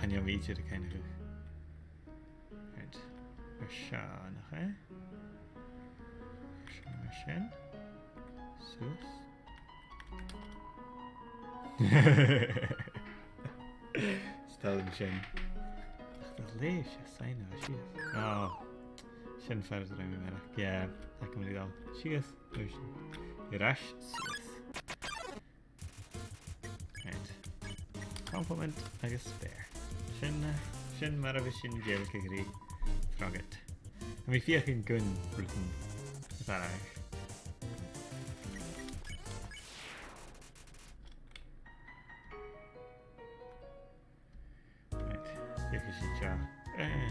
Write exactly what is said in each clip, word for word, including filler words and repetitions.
An e am feature a cheannaich? Right. Mar seo, nach e? Mar sin, mar sin. Suas. 'S toil leam sin. Ach, tha e a' leum sìos, sìos, sìos. Oh. Sin far an robh mi a-màireach. Yeah, tha e a' cumail a' dol sìos, air ais, suas. Right. Compliment agus speur. Sin, eh, sin mar a bhios sinn dèiligeadh ri Frogget. Tha mi a' feuchainn gun rudan a bharrachd. Right. Feuchaidh sinn seo. Eh,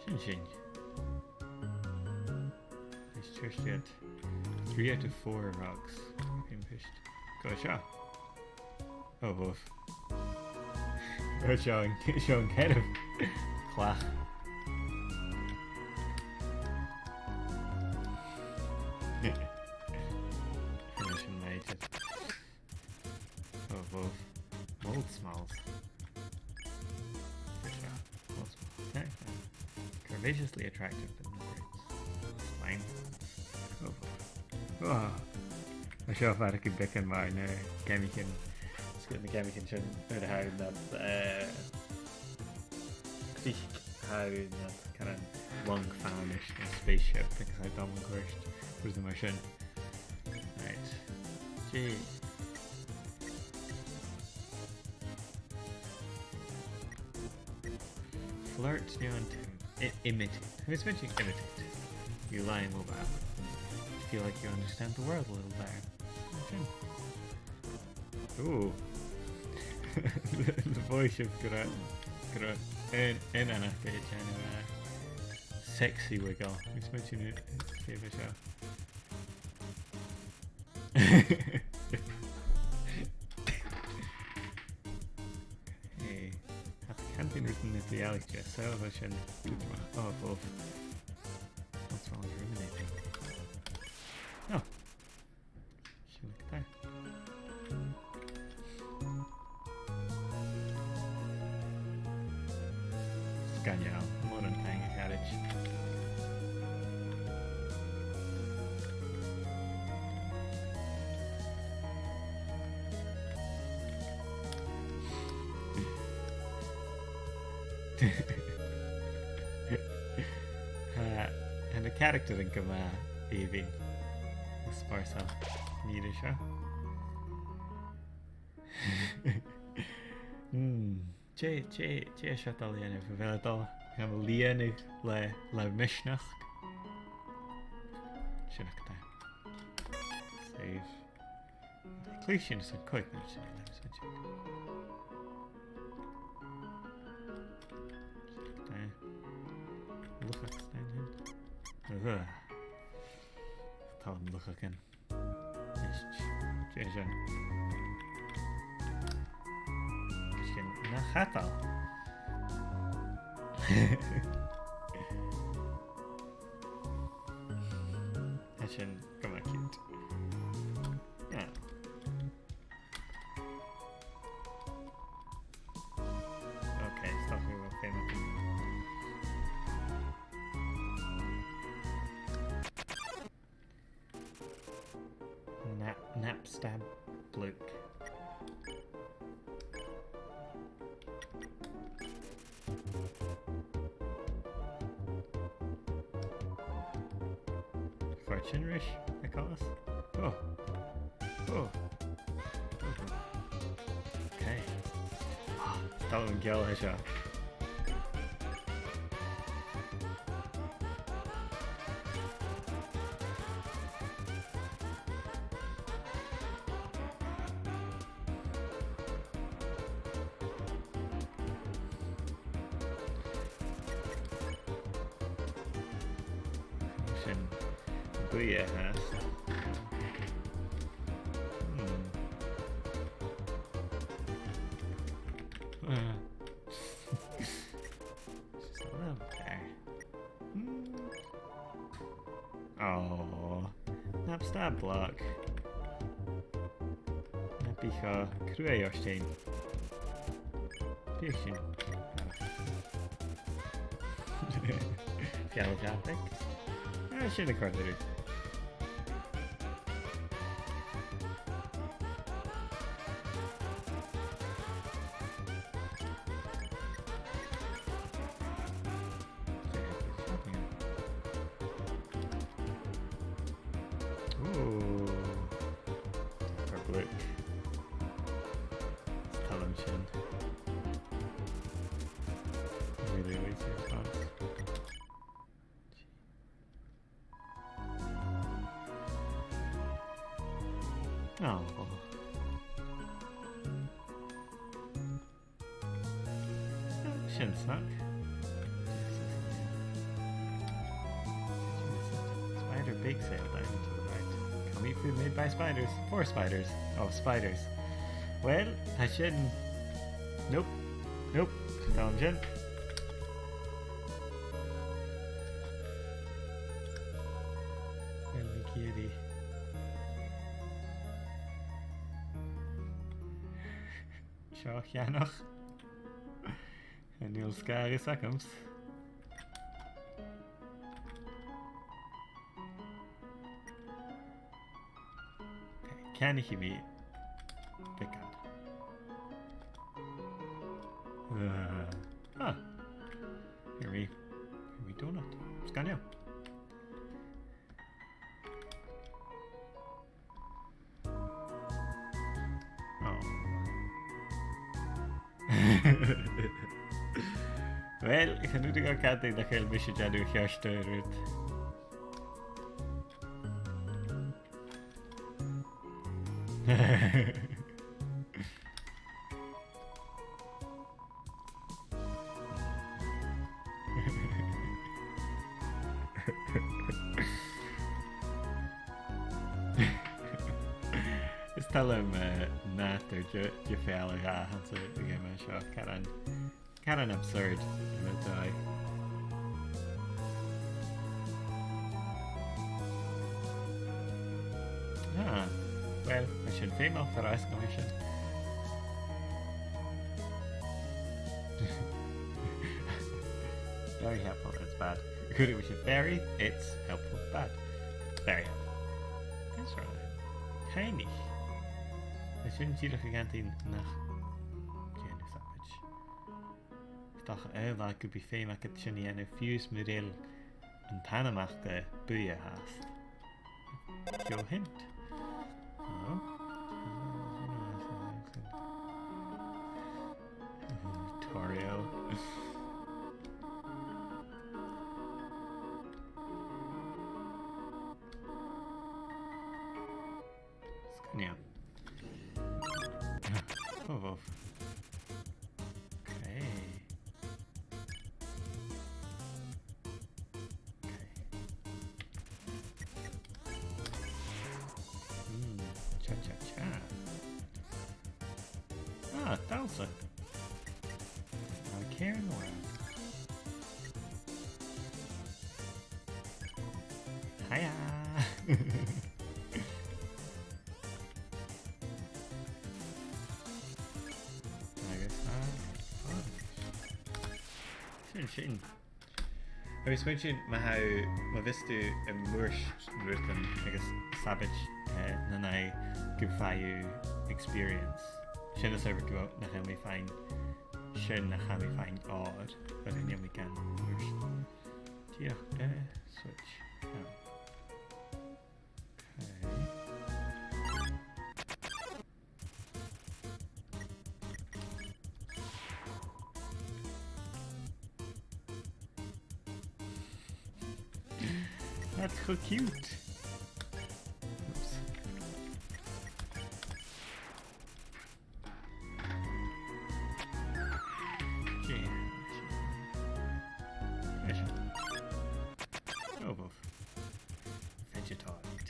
sin sin. Is tuirt iad three out of four rocks. Bhí an pist. Go seo. Oh, woof. Oh, seo an, seo an ceathramh clach. Finish him later. Oh, woof. Mold smells. Good job. Mold smells. Okay, fine. Curvaceously attractive but no brains. Slime. Oh, woof. Oh. Tha seo a' faireachdainn beagan mar na geamaichean. Is gu na geamaichean sin air a tha thu nad, eh, cnoc, tha thu nad caran long fànais no spaceship, agus tha dom an cuairt. Rudan mar sin. Right. Gee. Flirt, no, and im-, i-, imitate. Who's mentioning imitate? You lie immobile. Feel like you understand the world a little better. Okay. Ooh. The voice of Gra-, Gra-, N-, N N F H N, uh, sexy wiggle. Who's mentioning it? Give it a shot. Hey, ach chan eil rudan nas fheàrr aig Jess, so bha sin cudromach. Oh, above. What's wrong with ruminating? No. Sin agad e. Sgoinneil, mòran taing, a charaid. Tha, tha na caractaran gu math èibhinn. Is spòrsail. Nì seo. Hmm. Dè, dè, dè tha seo a' dol a dhèanamh? A bheil e a' dol gam lìonadh le, le misneachd? Sin agad e. Save. Cluich sinn airson còig mionaidean, sin agad e. Luchag a-staigh an sin. Ugh. Tha an luchag ann. Is, dè sin? Sin na chadal. Tha sin gu math cute. Ah. Okay, stop me with famous. Nap, nap, stab, bloke. Fortune Rish, I call this. Oh. Oh. Okay. Ah, tha an geall seo. Sin buidhe fhathast. Hmm. Uh. Just a little bit there. Hmm. Oh, na Stab, stab, block. Na bi cho cruaidh ort fhèin. Bidh sin. Fealla-dhà beag. Ah, sin a' còrdadh riut. Ooh. Or glitch. Is toil leam sin. Really, really serious boss. Oh. Sin snog. Spider bake sale down to the right. Come eat food made by spiders. For spiders. Of spiders. Well, tha sin. Nope. Nope. Tha sin. Well, mi cìoraidh. Seo cheannach. Chan eil sgath agamsa. Ceannaich mi beagan. Uh, ah. Here we, here we donut. Sgoinneil. Oh. Well, chan urrainn dhomh ceadaigh nach eil mise a' dèanamh ceart air rud. Is toil leam, eh, nàdar de, de Fealla-dhà anns a' gheama seo. Caran, caran absurd, ma-thà. Ah, well, tha sin feumail, far a bheil sin. Very helpful, it's bad. Chuir mi sin very, it's helpful, bad. Very helpful. That's right. Tha mi. Tha sin dìreach ag ràdh nach dèan thu sabaid. Is dòcha, eh, bha gum bi feum agad sin a dhèanamh fiù 's mura h-eil an t-anam aca buidhe fhathast. Deagh hint. Oh. Tutorial. Sgoinneil. Oh, wow. Okay. Okay. Mm, cha, cha, cha. Ah, Dalsa. Not a care in the world. Hiya! Agus, ah, ah. Sin, sin. Agus mar sin, ma tha, ma bhios tu a' muirt rudan agus sabaid, eh, nan aghaidh gum faigh thu experience. Sin as adhbhar gu bheil, nach eil mi a' faighinn sin, nach eil mi a' faighinn òr, oir chan eil mi gan muirt. Dìreach, eh, switch. Oh. Okay. That's so cute. Oops. Gee. Yes. Oh, boof. Vegetoid.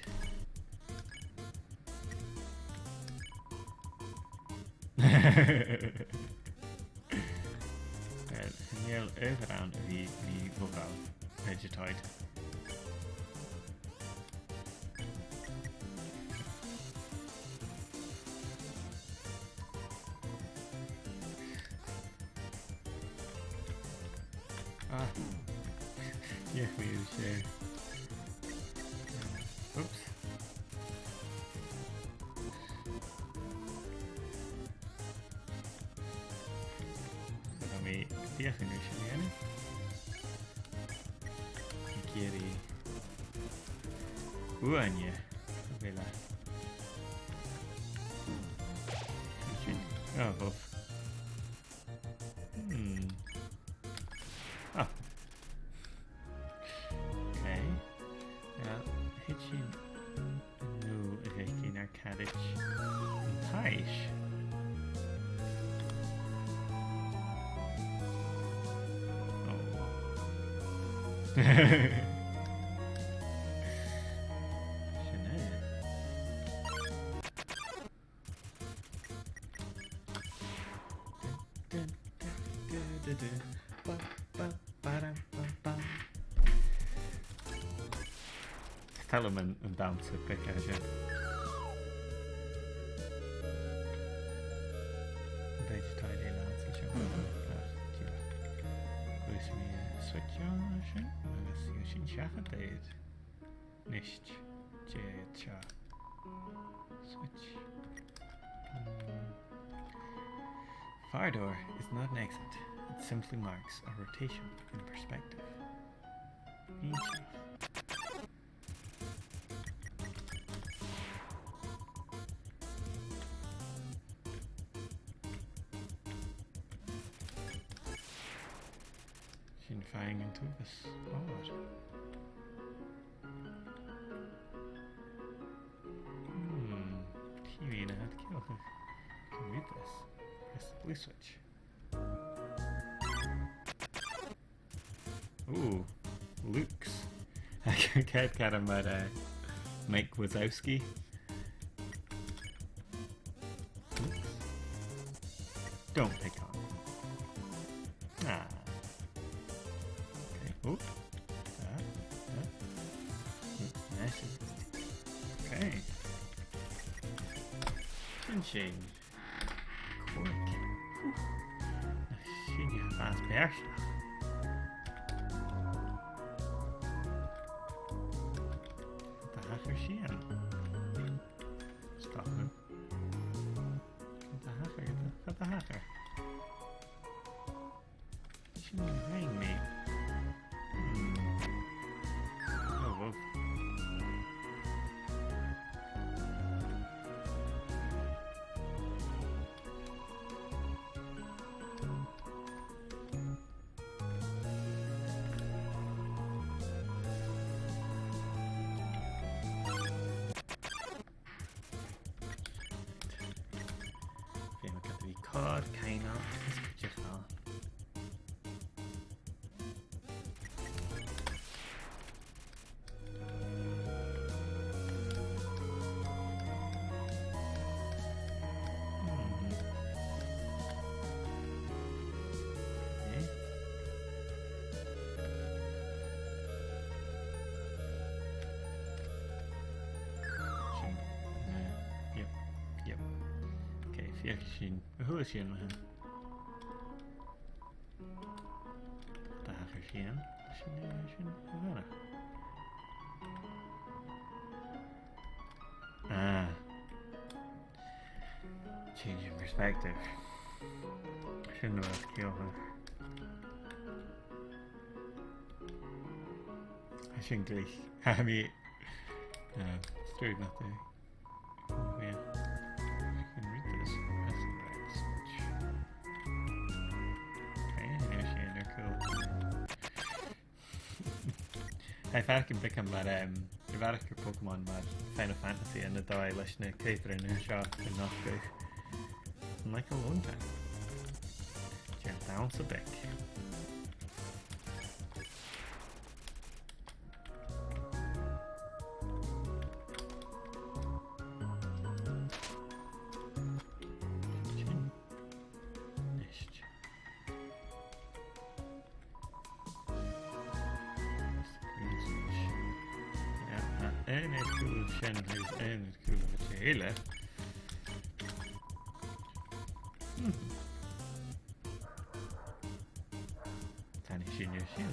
Well, chan eil adhbhar ann a bhith ri bhogha Vegetoid. Ah. Dh'fheuch mi sin. Oops. Tha mi a' feuchainn ris a dhèanamh. Ag iarraidh uaine a bhith le. Sin. Oh, bhuff. Hmm. Ah. Okay. Well, thèid sinn a-null a dh'fhaicinn ar caraid an taigh. Oh. Sin e. Dun, dun, dun, dun, dun, dun. Ba, ba, ba, da, ba, ba. Tha mi an, an dannsa beag a tha sin. An tèid tòrr le dannsa seo? Mhm. Ach, dìreach. Cuiridh mi an switch ann an sin, agus gheibh sinn seachad air. Nist. Dè tha seo? Switch. Hmm. Far door is not an exit. It simply marks a rotation in perspective. Inch. Sin fhèin an t-uabhas. Oir. Hmm. Tì mi na hat ceolach. Can read this. Press the blue switch. Ooh. Looks. Ceart gu leòr mar, uh, Mike Wazowski. Don't pick on me. Ah. Okay. Oh. Ah. Ah. Nice. Okay. Sin sin. Cork. Sin e, fàs beartach. Tha e air sin. Stop. Cad a thachair? Cad a thachair? Sin an rinn mi. Hmm. Oh, wow. Feumaidh gum bi còir, càineadh is cuideachadh. Hmm. Eh? Sin, eh, yep, yep. Okay, feuch sinn. A h-uile sìon ma-thà. Tha e air sin. Sin, eh, sin a bharrachd. Ah. Change in perspective. Sin a bha ceòlach. Sin glic. Tha mi, uh, straight not there. Oh, yeah. I can read this. Press the right switch. Okay, there's the other cool. Tha e a' faireachdainn beagan mar, em, a bharrachd air Pokémon mar Final Fantasy ann an dòigh leis na creutairean seo a' nochdadh. In, like, a long time. Dìreach dannsa beag. Sin. Nist. Yeah, tha aon air cùl sin agus aon air cùl a' chèile. Hmm. Tha e sin air sin.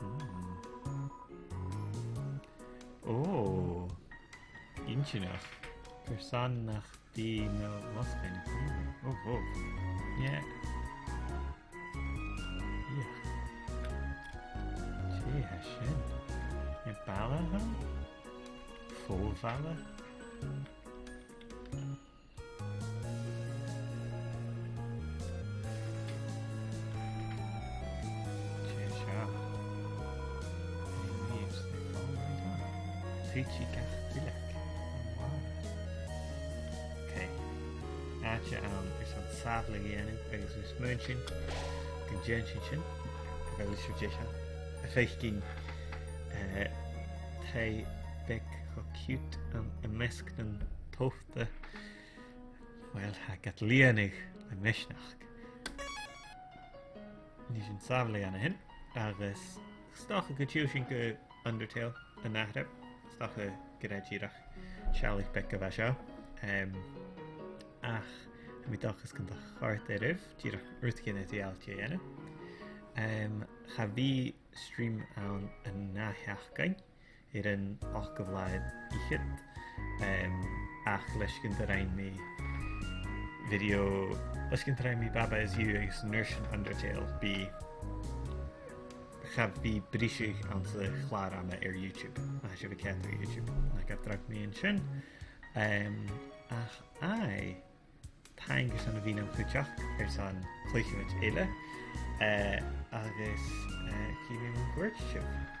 Mm. Ò, inntinneach. Carson nach bi mi a' losgadh na craobhan? Ò, ò. Yeah. Yeah. Dè tha sin? Am balla a th' ann? Fo-bhalla? Dè seo? Any leaves that fall right off. Tuitidh gach duilleag. Wow. Ok. Àite ann airson sàbhaladh a dhèanamh agus tha mi a' smaointinn gun dèan sinn sin. A bheil sibh deiseil? A' faicinn, eh, taigh beag cho cute ann am measg nan tobhta. Uill, tha e gad lìonadh le misneachd. Nì sinn sàbhaladh ann a shin, agus 's dòcha gun till sinn gu Undertale an ath-thuras, 's dòcha gur e dìreach sealladh beag a bha seo. Em, ach tha mi an dòchas gun do chòrd e ribh, dìreach rudeigin eadar-dhealaichte a dhèanamh. Em, cha bhi stream ann an ath-sheachdain, air an ochdamh latha fichead. Em, ach leis gun do rinn mi video, leis gun do rinn mi Baba Is You agus an uair sin Undertale, bidh, cha bhi briseadh anns a' chlàr ama air YouTube. Ma tha sibh a' coimhead air YouTube, na gabh dragh mi an sin. Em, ach aye, taing airson a bhith nam chuideachd airson cluicheamaid eile, eh, agus, eh, chì mi mun cuairt sibh.